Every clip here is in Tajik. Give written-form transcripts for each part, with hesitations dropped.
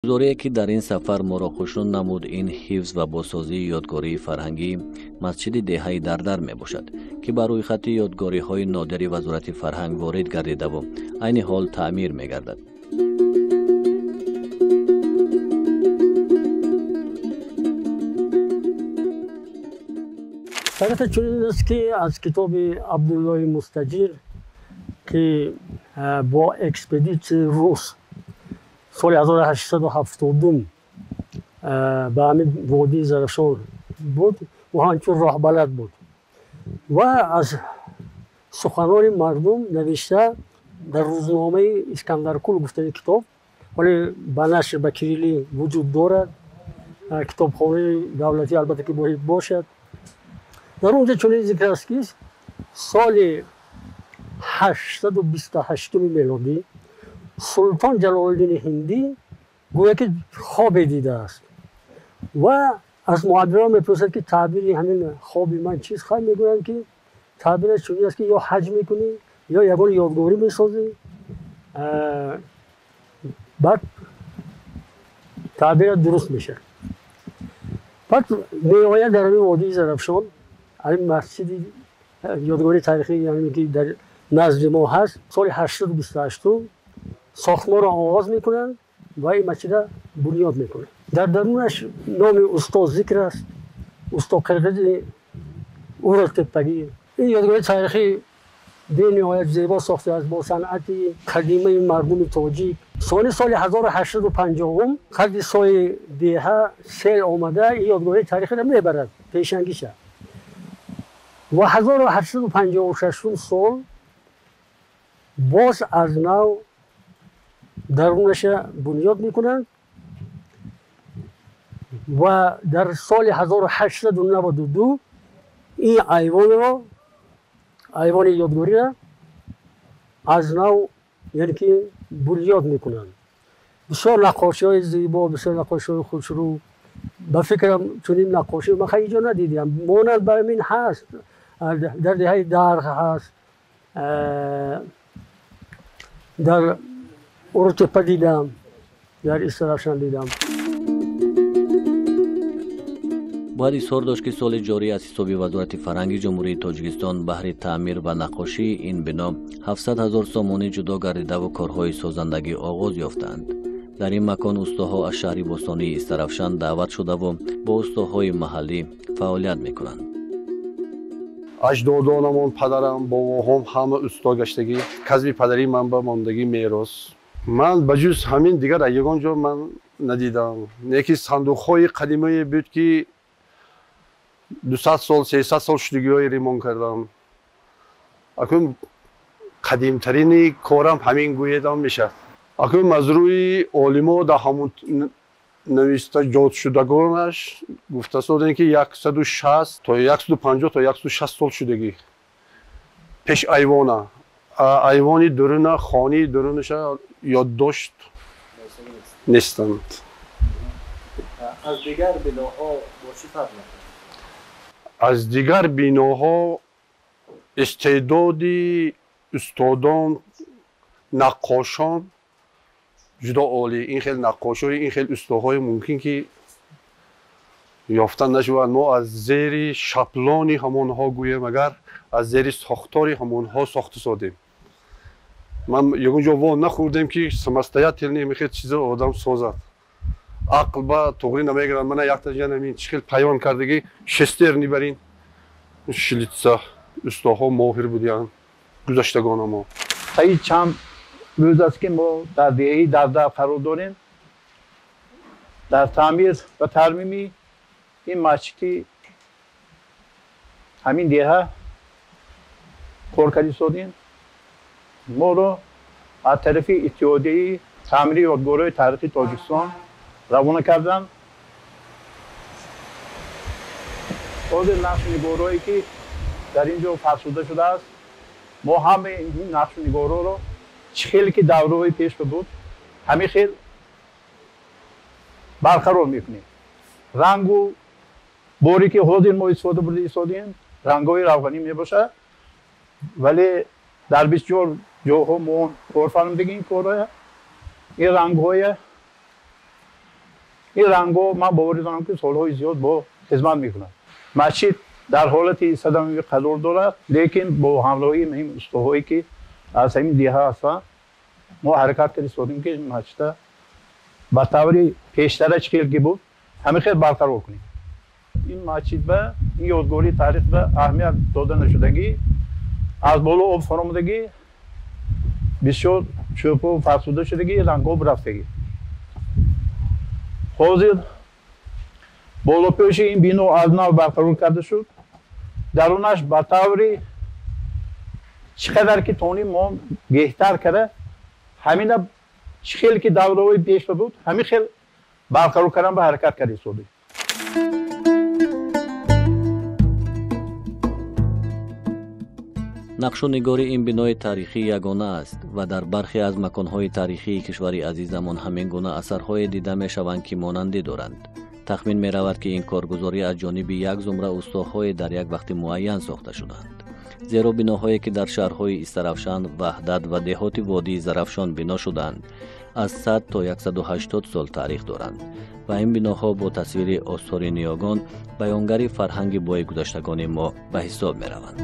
Гузорие ки дар ин сафар моро хушнуд намуд, ин ҳифз ва бозсозии ёдгории фарҳангии масҷиди деҳаи Дардар мебошад, ки ба рӯйхати ёдгориҳои нодири Вазорати фарҳанг ворид гардидаву айни ҳол таъмир мегардад. Тариқи чунин аст, ки аз китоби Абдуллои Мустаҷир, ки бо экспедитсияи рус соли 1872 ба ҳамин водии Зарафшон буд, ӯ ҳамчун роҳбалад буд ва аз суханони мардум навишта дар рӯзномаи Искандаркул гуфтани китоб, вале ба нашр ба кирилӣ вуҷуд дорад, китобхонаи давлатӣ албатта ки бояд бошад. Дар он ҷо чунин зикр аст, ки соли 828 мелодӣ султон Ҷалолиддини Ҳиндӣ гӯё ки хобе дидааст ва аз муаббирон мепурсад, ки таъбири ҳамин хоби ман чист. Хай, мегӯянд, ки таъбираш чунин аст, ки ё ҳаҷ мекунӣ, ё ягон ёдгорӣ месозӣ, баъд таъбират дуруст мешавад. Баъд меояд дар ҳамин водии Зарафшон, ҳамин масҷиди ёдгории таърихӣ, яъне ки дар назди мо ҳаст, соли 828 сохтмонро оғоз мекунанд ва ин масҷида бунёд мекунанд. Дар дарунаш номи устод зикр аст, усто Қирғизи Уротеппагӣ. Ин ёдгории таърихӣ бениҳоят зебо сохтааст бо санъати қадимаи мардуми тоҷик. Сони соли 1850 қадри сои деҳа сел омада ин ёдгории таърихиро мебарад пешангиша ва 1856 сол боз аз нав дарунаша бунёд мекунанд ва дар соли 1892 ин айвонро, айвони ёдгориро аз нав, яъне ки бунёд мекунанд. Бисёр наққошиҳои зебо, бисёр наққошиҳои хушрӯ. Ба фикрам, чунин наққошӣ ман хеле ҷо надидиам, монанд ба ҳамин ҳаст дар деҳаи Дарғ, ҳаст дар Урутеппа дидам, дар Истаравшан дидам. Бояд изҳор дошт, ки соли ҷорӣ аз ҳисоби Вазорати фарҳанги Ҷумҳурии Тоҷикистон баҳри таъмир ва наққошии ин бино 700 ҳазор сомонӣ ҷудо гардидаву корҳои созандагӣ оғоз ёфтаанд. Дар ин макон устоҳо аз шаҳри бостонии Истаравшан даъват шудаву бо устоҳои маҳаллӣ фаъолият мекунанд. Аҷдодонамон, падарам, бобоҳом ҳама усто гаштагӣ, касби падарии ман ба мондагӣ мерос. Ман ба ҷуз ҳамин дигар ягон ҷо ман надидам. Яки сандуқҳои қадимае буд, ки 200 сол, 300 сол шудагиҳои ремонт кардам. Акун қадимтарини корам ҳамин гӯедам мешавад. Акун аз рӯи олимо дар ҳамон нависта ҷодшудагонаш гуфта содем, ки 160 то 150 то 160 сол шудагӣ пеш айвона, айвони дуруна, хонаи дурунаша ёддошт нестанд. Аз дигар биноҳо бо чӣ фарқ мекунад? Аз дигар биноҳо истеъдоди устодон, наққошон ҷудо олӣ. Ин хел наққошҳои, ин хел устоҳое мумкин ки ёфта нашавад. Мо аз зери шаблони ҳамонҳо гӯем, агар аз зери сохтори ҳамонҳо сохта содем. Ман ягон ҷо во нахӯрдем, ки самостоятельно ин хел чизо одам созад. Ақл ба туғри намегирад. Мана якта ҷанамин чӣ хел паён кардагӣ, шестерни барин шлитса. Устоҳо моҳир будиянд гузаштагона мо. Таи чанд рӯз аст, ки мо дар деҳаи Дардар қарор дорем. Дар таъмир ва тармими ин масҷиди ҳамин деҳа кор карда истодем. Моро аз тарафи Иттиҳодияи таъмири ёдгориҳои таърихии Тоҷикистон равона карданд. Ҳозир нақшу нигорҳое, ки дар ин ҷо фарсуда шудааст, мо ҳамаи ин нақшу нигорҳоро чӣ хеле ки давраҳои пеш буд, ҳамин хел барқарор мекунем. Рангу боре ки ҳозир мо истифода бурда истодем, рангҳои равғанӣ мебошад, вале дар бисёр ҷоҳо мо кор фармудагем корҳоя. Ин рангҳоя Ин рангҳо ман боварӣ дорам, ки солҳои зиёд бо хизмат мекунад. Масҷид дар ҳолати садамавӣ қарор дорад, лекин бо ҳамроҳии ин устоҳое, ки аз ҳамин деҳа ҳастанд, мо ҳаракат карда истодем, ки масҷида ба таври пештара чӣ хел ки буд, ҳамин хел барқарор кунем. Ин масҷид ба ин ёдгории таърих ба аҳамият дода нашудагӣ, аз боло об фаромадагӣ, бисёр чӯпу фарсуда шудагӣ, рангҳо рафтагӣ. Ҳозир болопӯши ин бино аз нав барқарор карда шуд. Дарунаш ба таври чӣ қадар ки тоним мо беҳтар карда, ҳамина чӣ хел ки давраҳои пеш буд, ҳамин хел барқарор кардан ба ҳаракат карда истодем. Нақшу нигори ин бинои таърихӣ ягона аст ва дар бархе аз маконҳои таърихии кишвари азизамон ҳамин гуна асарҳое дида мешаванд, ки монандӣ доранд. Тахмин меравад, ки ин коргузорӣ аз ҷониби як зумра устоҳое дар як вақти муайян сохта шуданд, зеро биноҳое, ки дар шаҳрҳои Истаравшан, Ваҳдат ва деҳоти водии Зарафшон бино шуданд, аз 100 то 180 сол таърих доранд ва ин биноҳо бо тасвири осори ниёгон баёнгари фарҳанги бои гузаштагони мо ба ҳисоб мераванд.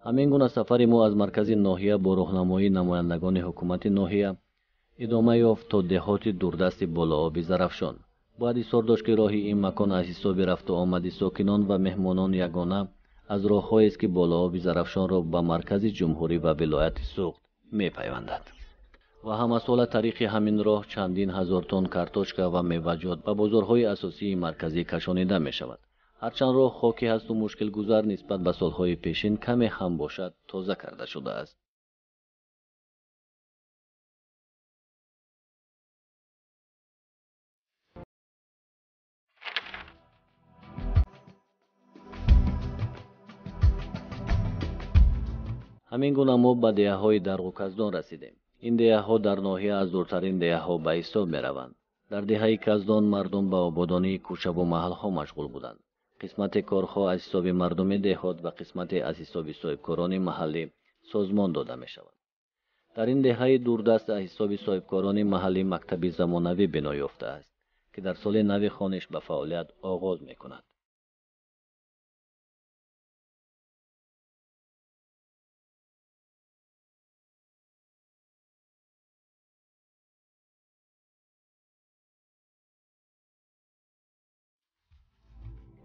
Ҳамин гуна сафари мо аз маркази ноҳия бо роҳнамоии намояндагони ҳукумати ноҳия идома ёфт то деҳоти дурдасти болооби Зарафшон. Бояд изҳор дошт, ки роҳи ин макон аз ҳисоби рафту омади сокинон ва меҳмонон ягона аз роҳҳоест, ки болооби Зарафшонро ба маркази ҷумҳурӣ ва вилояти Суғд мепайвандад. Ва ҳамасола тариқи ҳамин роҳ чандин ҳазор тонн картошка ва меваҷот ба бозорҳои асосии марказӣ кашонида мешавад. Ҳарчанд роҳ хокӣ ҳасту мушкилгузар, нисбат ба солҳои пешин каме ҳам бошад тоза карда шудааст. Ҳамин гуна мо ба деҳаҳои Дарғу Каздон расидем. Ин деҳаҳо дар ноҳия аз дуртарин деҳаҳо ба ҳисоб мераванд. Дар деҳаи Каздон мардум ба ободонии кӯчаву маҳалҳо машғул буданд. Қисмати корҳо аз ҳисоби мардуми деҳот ва қисмате аз ҳисоби соҳибкорони маҳаллӣ созмон дода мешавад. Дар ин деҳаи дурдаст аз ҳисоби соҳибкорони маҳаллӣ мактаби замонавӣ бино ёфтааст, ки дар соли нави хониш ба фаъолият оғоз мекунад.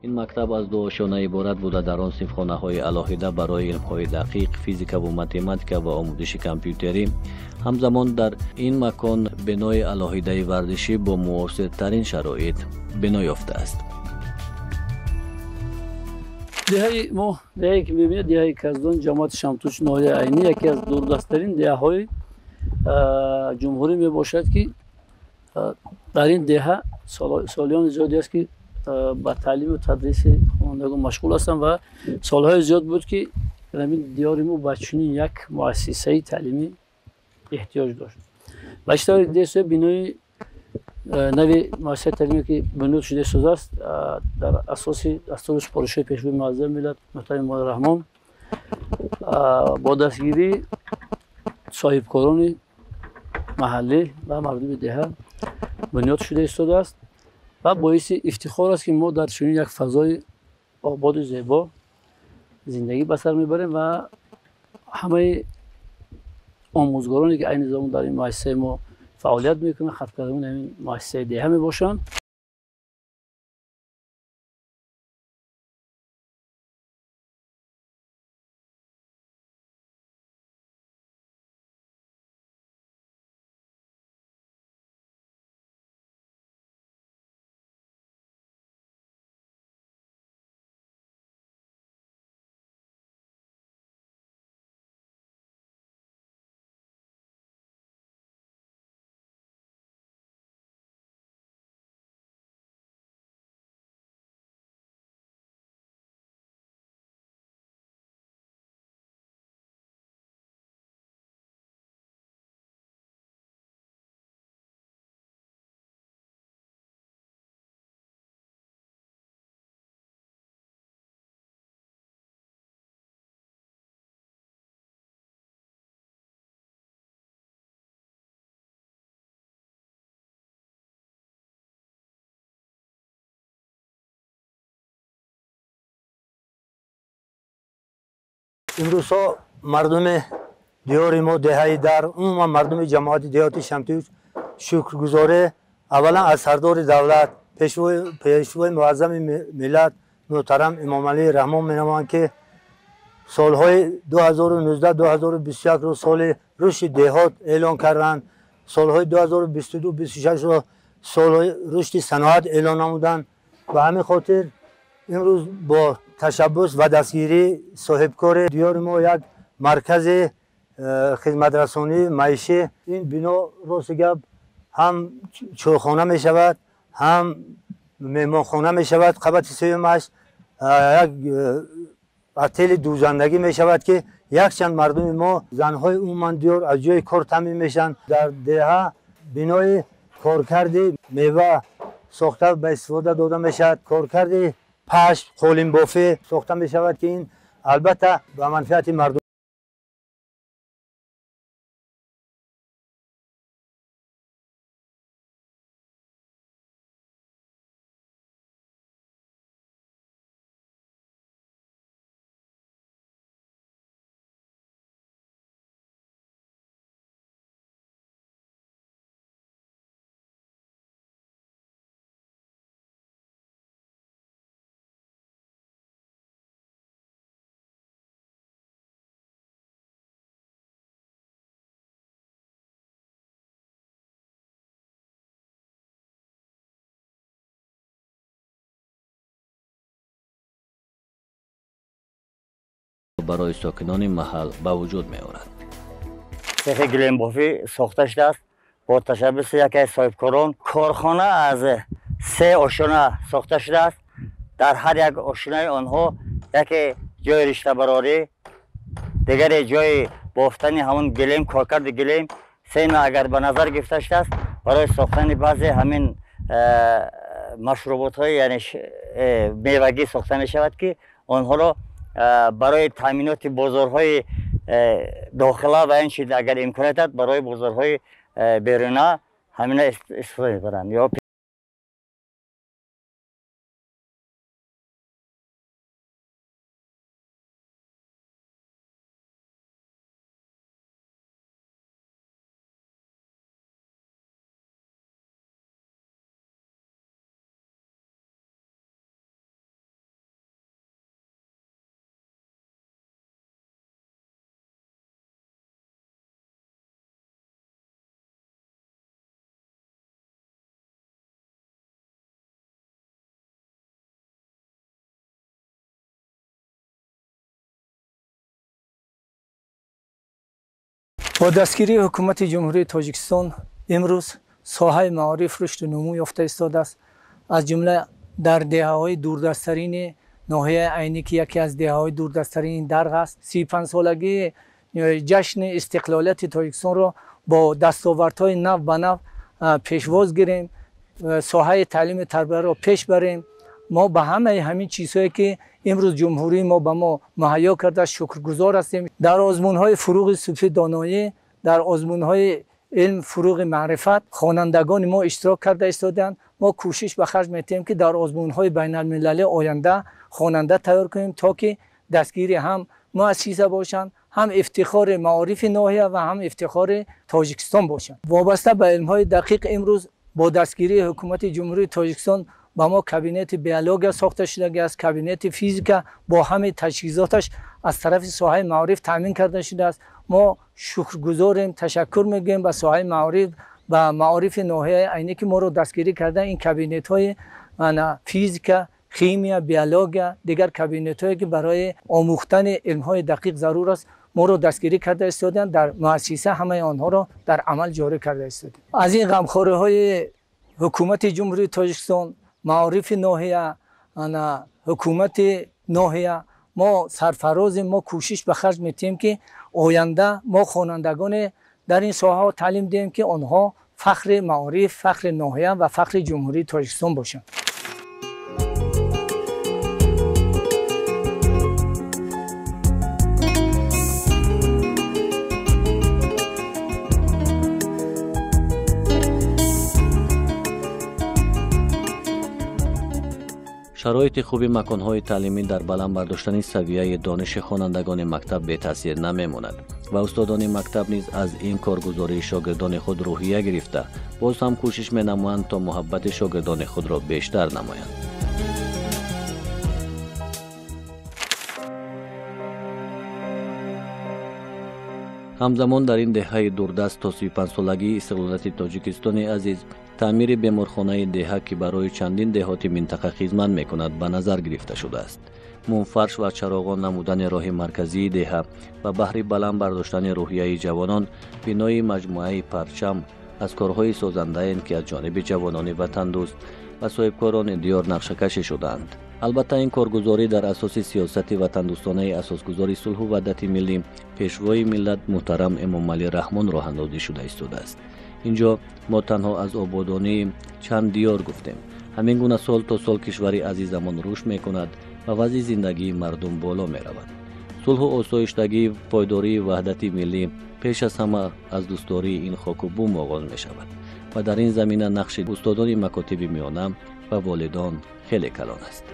Ин мактаб аз ду ошёна иборат буда, дар он синфхонаҳои алоҳида барои илмҳои дақиқ, физикаву математика ва омӯзиши компютерӣ. Ҳамзамон дар ин макон бинои алоҳидаи варзишӣ бо муосиртарин шароит бино ёфтааст. Деҳаи мо, деҳае ки мебинед, деҳаи Каздон, ҷамоати Шамтуч, ноҳияи Айнӣ, яке аз дурдасттарин деҳаҳои ҷумҳурӣ мебошад, ки дар ин деҳа солиёни зиёде аст, ки ба таълиму тадриси хонандагон машғул ҳастанд ва солҳои зиёд буд, ки ҳамин диёри мо ба чунин як муассисаи таълимӣ эҳтиёҷ дошт. Ба чӣ тавре дидед, бинои нави муассисаи таълимӣ, ки бунёд шуда истодааст, дар асоси дастуру супоришҳои Пешвои муаззами миллат муҳтарам Эмомалӣ Раҳмон бо дастгирии соҳибкорони маҳаллӣ ва мардуми деҳа бунёд шуда истодааст ва боиси ифтихор аст, ки мо дар чунин як фазои ободу зебо зиндагӣ ба сар мебарем ва Ҳамаи омӯзгороне ки айни замон дар ин муассисаи мо фаъолият мекунанд, хатмкардагони ҳамин муассисаи деҳа мебошанд. Имрӯзҳо мардуми диёри мо, деҳаи Дар, умуман мардуми ҷамоати деҳоти Шамтуч шукргузорӣ аввалан аз сардори давлат, пешвои муаззами миллат муҳтарам Эмомалӣ Раҳмон менамоянд, ки солҳои 2019-2021-ро соли рушди деҳот эълон карданд, солҳои 2022-26-ро солҳои рушди саноат эълон намуданд. Ба ҳамин хотир имрӯз бо ташаббус ва дастгирии соҳибкори диёри мо як маркази хизматрасонии маишӣ, ин бино рости гап ҳам чойхона мешавад, ҳам меҳмонхона мешавад, қабати сеюмаш як отели дӯзандагӣ мешавад, ки якчанд мардуми мо, занҳои умуман диёр аз ҷои кор таъмин мешаванд. Дар деҳа бинои коркарди мева сохта ба истифода дода мешавад, коркарди пашм, қолинбофӣ сохта мешавад, ки ин албатта ба манфиати мардум. Барои сокинони маҳал ба вуҷуд меорад. Цехи гилембофӣ сохта шудааст бо ташаббуси яке аз соҳибкорон. Корхона аз се ошёна сохта шудааст. Дар ҳар як ошёнаи онҳо яке ҷои риштабарорӣ, дигаре ҷои бофтани ҳамон гилем, коркарди гилем, сеюм агар ба назар гирифта шудааст барои сохтани баъзе ҳамин машруботҳои яъне мевагӣ сохта мешавад, ки онҳоро барои таъминоти бозорҳои дохила ва инчунин агар имконият дад барои бозорҳои беруна ҳамина истифода мебаранд. Ё Бо дастгирии ҳукумати Ҷумҳурии Тоҷикистон имрӯз соҳаи маориф рушду нумӯ ёфта истодааст. Аз ҷумла дар деҳаҳои дурдасттарини ноҳияи Айнӣ, ки яке аз деҳаҳои дурдасттарини Дарғ аст, 35-солагии ҷашни истиқлолияти Тоҷикистонро бо дастовардҳои нав ба нав пешвоз гирем, соҳаи таълиму тарбияро пеш барем. Мо ба ҳамаи ҳамин чизҳое ки имрӯз ҷумҳурии мо ба мо муҳайё кардааст шукргузор ҳастем. Дар озмунҳои фуруғи субҳи доноӣ, дар озмунҳои илм, фуруғи маърифат хонандагони мо иштирок карда истодаанд. Мо кӯшиш ба харҷ метиҳем, ки дар озмунҳои байналмилалӣ оянда хонанда тайёр кунем, то ки дастгири ҳам муассиса бошанд, ҳам ифтихори маорифи ноҳия ва ҳам ифтихори Тоҷикистон бошанд. Вобаста ба илмҳои дақиқ имрӯз бо дастгирии ҳукумати Ҷумҳурии Тоҷикистон ба мо кабинети биология сохта шудагӣ аст, кабинети физика бо ҳамаи таҷҳизоташ аз тарафи соҳаи маориф таъмин карда шудааст. Мо шукргузорем, ташаккур мегӯем ба соҳаи маориф, ба маорифи ноҳияи Айнӣ, ки моро дастгирӣ карда ин кабинетҳои физика, химия, биология, дигар кабинетҳое ки барои омӯхтани илмҳои дақиқ зарур аст, моро дастгирӣ карда истоданд. Дар муассиса ҳамаи онҳоро дар амал ҷорӣ карда истодем. Аз ин ғамхориҳои ҳукумати Ҷумҳурии Тоҷикистон, маорифи ноҳия, ҳукумати ноҳия мо сарфарозем. Мо кӯшиш ба харҷ метиҳем, ки оянда мо хонандагоне дар ин соҳаҳо таълим диҳем, ки онҳо фахри маориф, фахри ноҳия ва фахри Ҷумҳурии Тоҷикистон бошанд. Шароити хуби маконҳои таълимӣ дар баланд бардоштани савияи дониши хонандагони мактаб бетаъсир намемонад ва устодони мактаб низ аз ин коргузории шогирдони худ рӯҳия гирифта, боз ҳам кӯшиш менамоянд, то муҳаббати шогирдони худро бештар намоянд. Ҳамзамон дар ин деҳаи дурдаст то 35-солагии истиқлолияти Тоҷикистони азиз таъмири беморхонаи деҳа, ки барои чандин деҳоти минтақа хизмат мекунад, ба назар гирифта шудааст. Мумфарш ва чароғон намудани роҳи марказии деҳа ва баҳри баланд бардоштани рӯҳияи ҷавонон бинои маҷмӯаи Парчам аз корҳои созандаенд, ки аз ҷониби ҷавонони ватандӯст ва соҳибкорони диёр нақшакашӣ шудаанд. Албатта, ин коргузорӣ дар асоси сиёсати ватандӯстонаи асосгузори сулҳу ваҳдати миллӣ, пешвои миллат муҳтарам Эмомалӣ Раҳмон роҳандозӣ шуда истодааст. Инҷо мо танҳо аз ободонии чанд диёр гуфтем. Ҳамин гуна сол то сол кишвари азизамон рушд мекунад ва вазъи зиндагии мардум боло меравад. Сулҳу осоиштагӣ, пойдории ваҳдати миллӣ пеш аз ҳама аз дӯстдории ин хоку бум оғоз мешавад ва дар ин замина нақши устодони макотиби миёна ва волидон хеле калон аст.